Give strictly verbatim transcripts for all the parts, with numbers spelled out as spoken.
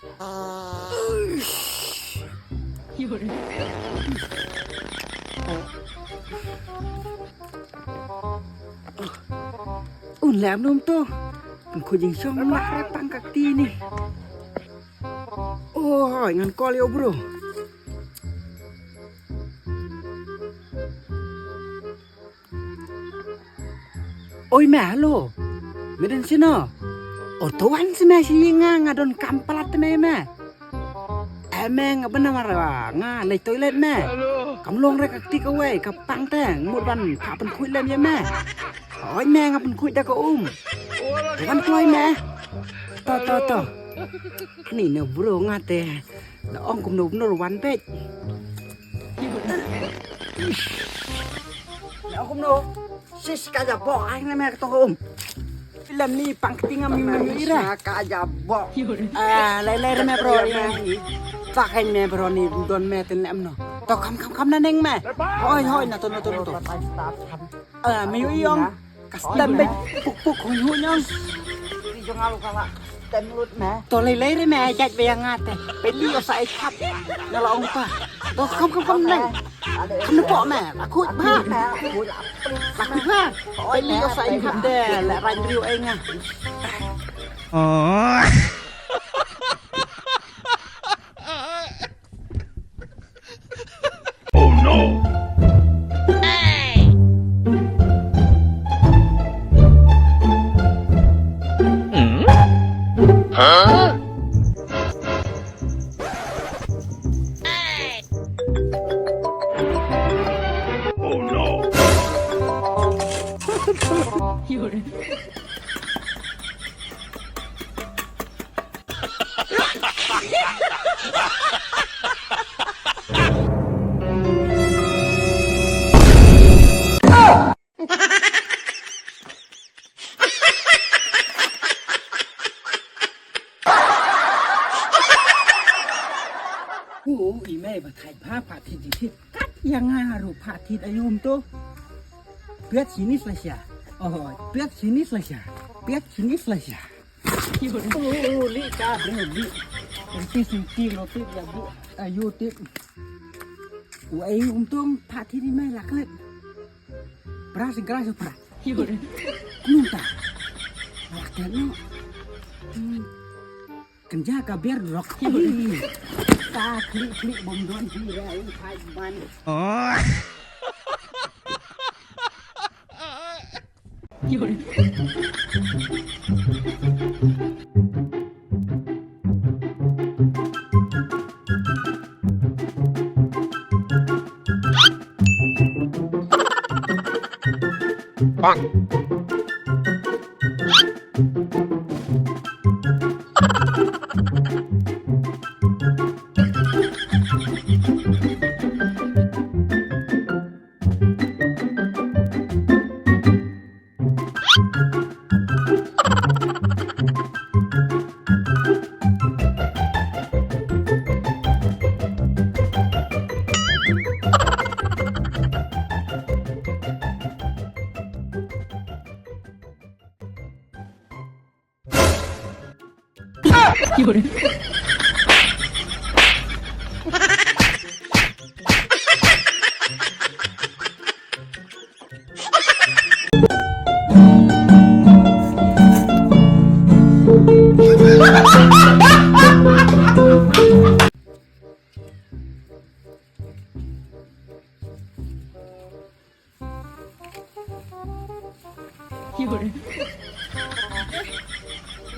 Un lem num to. Kan khu jing shong lah re pang kak ti ni. Oh, ngan call yo bro. Oi me, hello. Me don shano? O to wan sha me sha ïing nga, nga don kam palat te me me. Eh me, nga bynamar nga leit toilet me. Kam long re ka kti kawei, ka pang te, nga mut ban phah pynkhuid lem ïa me. Oi me, nga pynkhuid da ka um. To wan kloi me. To to to. Ni ne bro nga te. La ong kumno kumno wan beit. La ong kumno. Sis ka ja bok ai ne me ka to um. Film ni pang kti nga mi mi ira. Ka ja bok. Ah, lai lai re me bro ni. Tak hai me bro ni don me ten em no. To kam kam kam na neng me. Hoi hoi na to na to na to. Ah, me yu yong. Custom beit puk puk hu hu nyong. Ti jong nga lu kala. Tem lut me. To lai lai re me jait ba ïa nga te. Peli o sa ai khap. Nga la ong pa. To kham kham kham neng. Kham ne pok me. La khuid ba. La khuid ba. Peli o sa ai khap de. La rang riu ai nga. Oh. Oh no! Huh? Oh no! U i mei ba thait pha pha thit jing thit kat ïa nga ruh pha thit ayu um to. Piat sini slasha. Oh, piat sini slasha. Piat sini slasha. Oh, li ka breu li. Enti sinti lo tip ya bu. Ayu tip. Wei um tong pha thit i mei laklet. Bra sing kra sing pra. Kunta. Laklet no. Kan ja ka ber rok. Ka klik klik bom don hi ra u thai ban. Bang.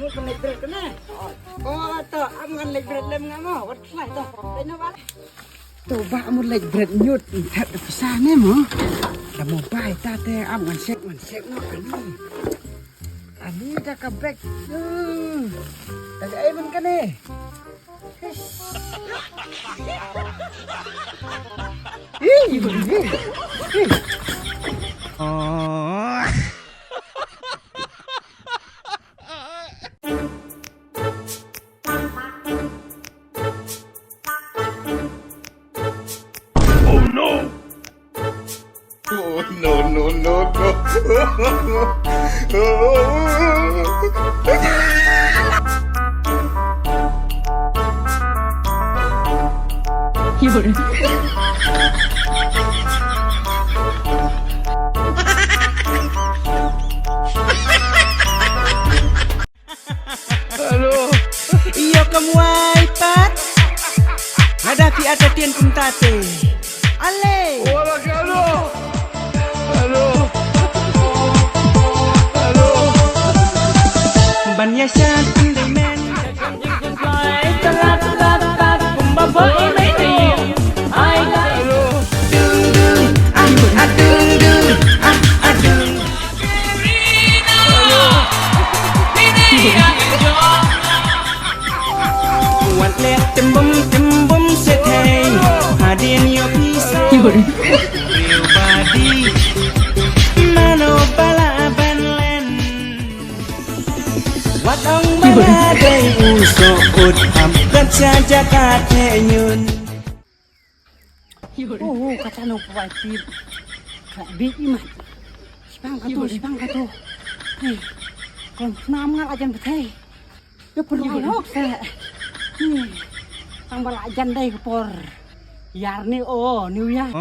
Mut ban leit bret kane. Oh, to, am ngan leit bret lem nga mo. Wat khlai to. Leit na ba. To ba mut leit bret ñiut, thet da pisa ne mo. Da mo bai ta te am ngan sek, ngan sek no ani. Ani da ka bek. Hmm. Da ka ai ban kane. Oh no! Oh, no, no, no, no. Ïoh kam wai pat. Nga da phi ata tien kumta te. Ale. Ban ïa shan ande men. Wat leh tembum tembum sethei. Hadien ïoh pisa. Everybody. Mano ba lah ban len. Wat ong ba nga dei u soh ut ham. Kat sha jaka te ñiun. Oh, oh, kata no pawai pip. Ka bit imat. Spang katu, spang katu. Hei. Kon snam ngal ajan bethei. Yo perlu hok sa. Hei. Tang bala ajan dai ke por. Yar ni oh, New Year.